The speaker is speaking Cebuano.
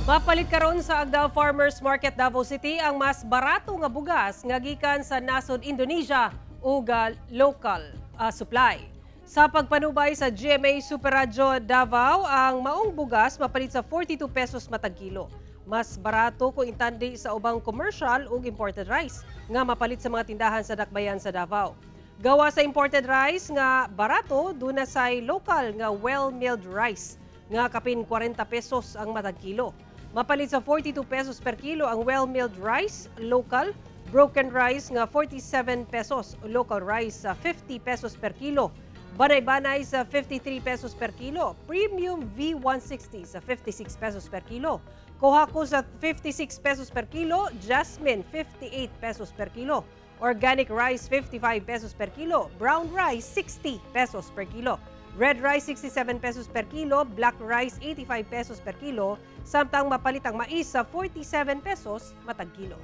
Mapalit karon sa Agdao Farmers Market, Davao City ang mas barato nga bugas nga gikan sa nasod Indonesia ug local supply. Sa pagpanubay sa GMA Super Radyo Davao, ang maong bugas mapalit sa 42 pesos matag kilo. Mas barato kung intandi sa ubang commercial ug imported rice nga mapalit sa mga tindahan sa dakbayan sa Davao. Gawa sa imported rice nga barato, duna say local nga well-milled rice nga kapin 40 pesos ang matag kilo. Mapalit sa 42 pesos per kilo ang well-milled rice, local, broken rice nga 47 pesos, local rice sa 50 pesos per kilo. Banay-banay sa 53 pesos per kilo, premium V160 sa 56 pesos per kilo. Kohako sa 56 pesos per kilo, jasmine 58 pesos per kilo. Organic rice 55 pesos per kilo, brown rice 60 pesos per kilo. Red rice 67 pesos per kilo, black rice 85 pesos per kilo, samtang mapalit ang mais sa 47 pesos matag kilo.